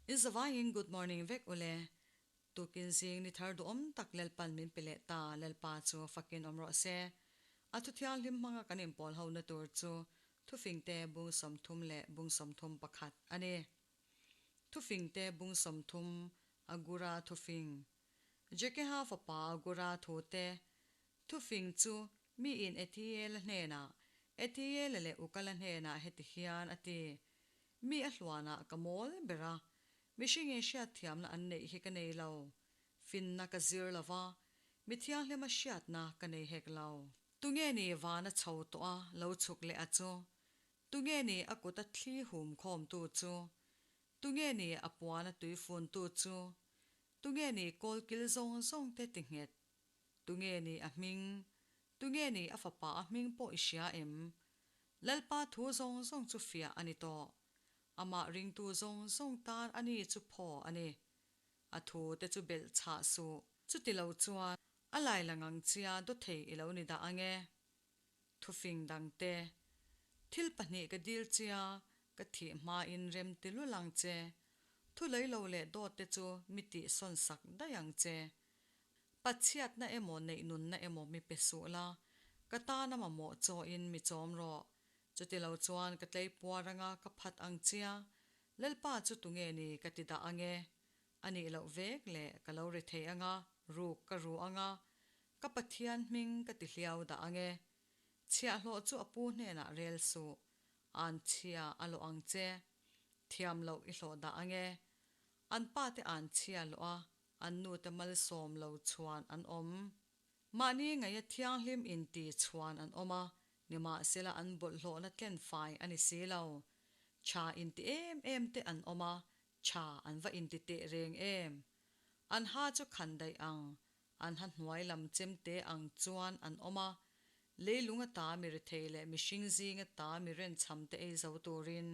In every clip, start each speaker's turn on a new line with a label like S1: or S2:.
S1: In zavaiin good morning vek ule. Tukin zing ni thar duhawm tak Lalpan min pe leh ta, Lalpa chu fakin awm rawh se. A thu thianghlim hmanga kan inpawl hona tur chu Thufingte bung 30 leh bung 31 a ni. Thufingte bung 30 Agura thufing. Jekeha fapa Agura thute thufing chu miin Ethiela hnenah, Ethiela leh Ukala hnenah heti hian a ti, Mi a hluanah ka mawl ber a, mihringin hriatthiamna an neih hi ka nei lo. Finna ka zir lo va, mi thianghlima hriatna ka nei hek lo. Tunge ni vana chho tawh a lo chhuk leh a chu? Tunge ni a kut a thli hum khawmtu chu? Tunge ni a puan a tui funtu chu? Tunge ni kawlkil zawng zawng te ti nghet? Tunge ni a hming? Tunge ni a fapa a hming pawh i hria em? Lalpa thu zawng zawng chu fiah a ni tawh. Amah ringtu zawng zawng tan a ni chu phaw a ni. A thu te chu belh chhah suh. Chuti lo chuan a lai lang ang chia dawthei i lo ni dah ang e. Thufing dang te. Thil pahnih ka dil chia, ka thih hmain rem ti lul ang che. Thu lei lo leh dawt te chu mi tih sawn sak daih ang che. Pathiatna emaw neih nunna emaw mi pe suh la, ka tana mamawh chawin mi chawm rawh. Chuti lo chuan ka tlei puar anga ka phat ang chia, Lalpa chu tunge ni ka ti dah ange? A nih loh vek leh ka lo ri thei anga ruk ka ru anga, ka Pathian hming ka ti hliau dah ange. Chhiahhlawh chu a pu hnenah rel suh, an chhia a lawh ang che. Thiam loh i hlawh dah ange. An pa te an chhia lawh a, an nu te malsawm lo chhuan an awm. Mahni ngaia thianghlim inti chhuan an awm a, nimahsela an bawlhhlawhna tlen fai a ni si lo. Tha inti em em te an awm a, tha an va inti teh reng em. An ha chu khan daih ang, an ha hnuai lam chem te ang chuan an awm a, leilung ata mi rethei leh mihring zing ata mi renchham te ei zo turin,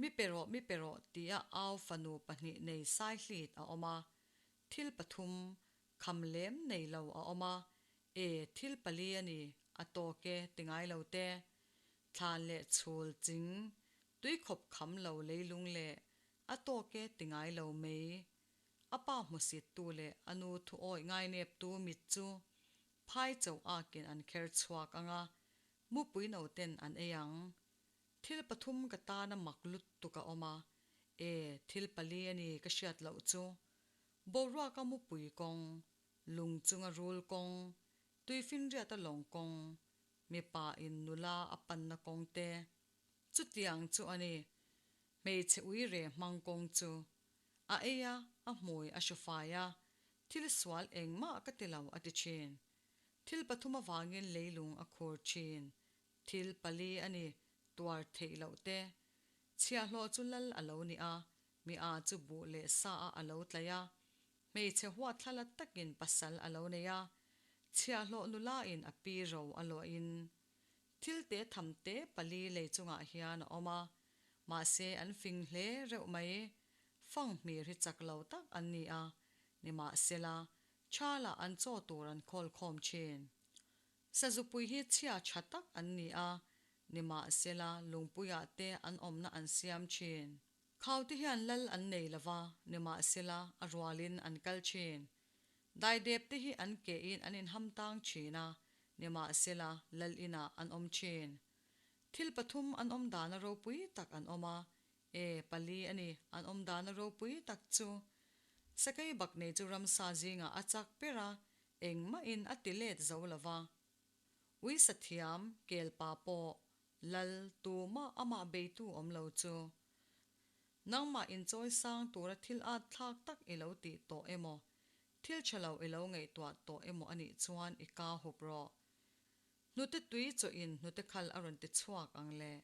S1: Mi pe rawh, mi pe rawh tia au fanu pahnih nei saihlit a awm a, thil pathum, kham lem nei lo a awm a, e, thil pali a ni, a tawk e ti ngai lo te. Thlan leh chhul ching, tui khawp kham lo leilung leh a tawk e ti ngai lo mai. A pa hmusit tu leh a nu thu awih ngainep tu mit chu phai chauh akin an kher chhuak ang a, mupui no ten an ei ang. Thil pathum ka tana mak lutuk a awm a, e, thil pali a ni ka hriat loh chu. Boruaka mupui kawng, lung chunga rul kawng, tuifinriata lawng kawng, mipa in nula a panna kawng te. Chutiang chu a ni, hmeichhe uire hmang kawng chu. A ei a, a hmui a hru fai a, thil sual engmah ka ti lo a ti thin. Thil pathum avangin leilung a khur thin. Thil pali a ni, tuar theih loh te. Chhiahhlawh chu lal a lo ni a, mi a chu buh leh sa a a lo tlaih a. Hmeichhe huatthlala takin pasal a lo nei a, chhiahhlawh nula in a pi ro a luahin. Thil te tham te pali lei chungah hian a awm a, mahse an fing hle reuh mai. Fanghmir hi chak lo tak an ni a, nimahsela, thalah an chaw tur an khawl khawm thin. Sazupui hi chhia tha tak an ni a, nimahsela lungpuiah te an awmna an siam thin. Khaute hian lal an nei lo va, nimahsela a rualin an kal thin. Daidep te hi an kein an inham tang thin a, nimahsela lal inah an awm thin. Thil pathum an awm dana ropui tak an awm a, e, pali a ni, an awm dana ropui tak chu. Sakei bak nei chu ramsa zingah a chak ber a, Engmahin a ti let zo lo va. Uisa thiam, kelpa pawh, lal, tumah amah beitu awm lo chu. Nangmah inchawi sang tura thil at thlak tak i lo tih tawh emaw, thil tha lo i lo ngaihtuah tawh emaw a nih chuan i ka hup rawh. Hnute tui chawhin hnute khal a rawn ti chhuak ang leh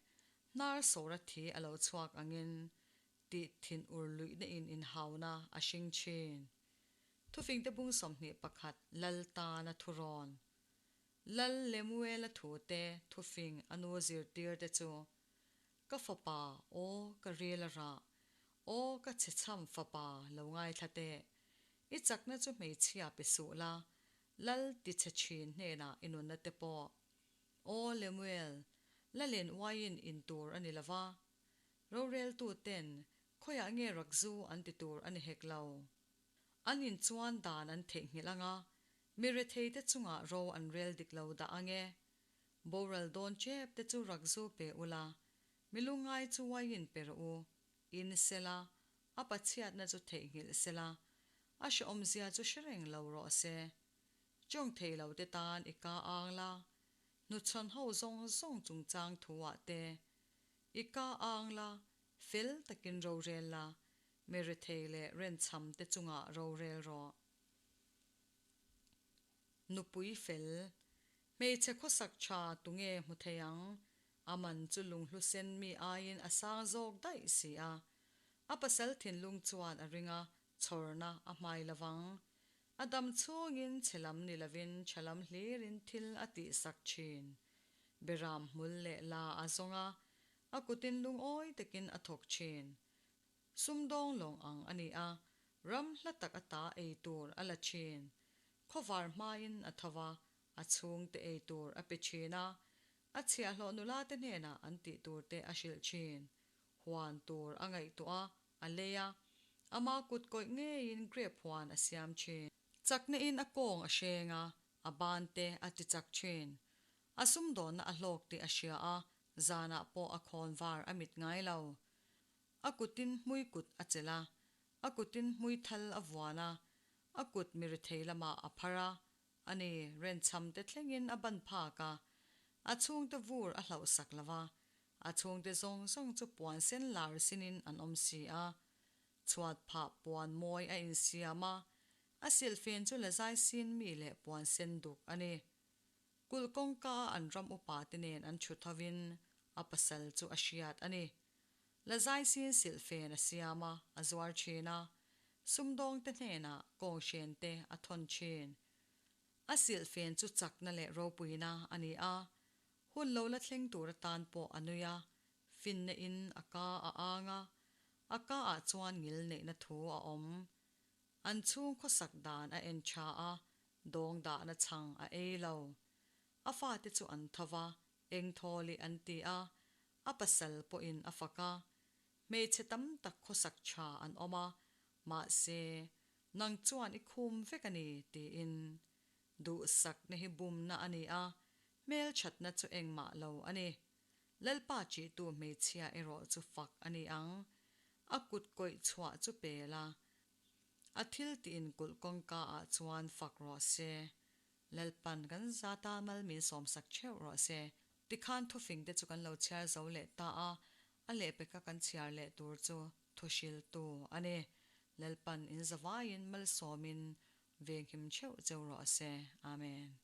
S1: hnar sawra thi a lo chhuak angin tih thin ur luihna in inhauna a hring thin. Thufingte bung 21 Lal tana thurawn. Lal Lemuela thute thufing a nu zirtir te chu, Ka fapa, aw ka ril a rah, aw ka chhechham fapa lo ngaithla teh. I chakna chu hmeichhia pe suh la, Lal ti chhe thin hnenah i nunna te pawh. Aw Lemuel, Lalin uaiin in tur a ni lova, roreltu ten. Khawiah nge rakzu an ti tur a ni hek lo. An in chuan dan an theihnghilh ang a, mi retheite chungah ro an rel dik lo dah ang e. Boral dawn chep te chu rakzu pe ula, mi lungngai chu uaiin pe rawh u, in sela, a pachhiatna chu theihnghilh sela, a hrehawmzia chu hre reng lo rawh se. Chawng thei lo te tan i ka ang la, hnuchhawn ho zawng zawng chungchang thu ah te i ka ang la, fel takin rorel la, mi rethei leh renchham te chungah rorel rawh. Nupui fel, hmeichhe khawsak tha tunge hmu thei ang? A man chu lunghlu sen mi aiin a sang zawk daih si a. A pasal thinlung chuan a ring a, chhawrna a hmai lovang. A dam chhungin chhe lam ni lovin tha lam hlirin thil a tihsak thin. Beram hmul leh la a zawng a, a kutin lungawi takin a thawk thin. Sumdawng lawng ang a ni a, ram hla tak ata ei tur a la thin. Khawvar hmain a tho va, a chhungte ei tur a pe thin a, a chhiahhlawh nula te hnenah an tih tur te a hrilh thin. Huan tur a ngaihtuah a, a lei a, ama kut kawih ngeiin grape huan a siam thin. Chakna in a kawng a hreng a, a ban te a ti chak thin. A sumdawnna a hlawk tih a hria a, zanah pawh a khawn var a mit ngai lo. A kutin hmui kut a chelh a, a kutin hmui thal a vuan a, a kut mirethei lamah a phar a, a ni, renchham te thlengin a ban phak a, a chhungte vur a hlauh sak lo va, a chhungte zawng zawng chu puan sen lar sinin an awm si a, chhuat phah puan mawi a insiam a, a silhfen chu la zai sin mi leh puan sen duk a ni. Kulh kawngka a an ram upa te nen an thu thovin a pasal chu a hriat a ni. La zai sin silhfen a siam a, a zuar thin a, sumdawng te hnenah kawnghren te a thawn thin. A silhfen chu chakna leh ropuina a ni a, hun lo la thleng tur atan pawh a nui a, finna in a ka a ang a, a ka ah chuan ngil neihna thu a awm. An chhung khawsak dan a en tha a, dawng dahna chhang a ei lo. A fate chu an tho va, eng thawli an ti a, a pasal pawhin a fak a. Hmeichhe tam tak khawsak tha an awm a, mahse, nang chuan i khum vek a ni, tiin. Duhsakna hi bumna a ni a, hmelthatna chu engmah lo a ni. Lalpa chihtu hmeichhia erawh chu fak a ni ang. A kut kawih chhuah chu pel a, a thil tiin kulh kawngka ah chuan fak rawh se. Lalpan kan zata mal min sawmsak theuh rawh se. Tikhan thufing te chu kan lo chhiar zo leh ta a, a lehpeka kan chhiar leh tur chu thuhriltu a ni. Lalpan in zavaiin malsawmin venghim theuh cheu rawh se. Amen.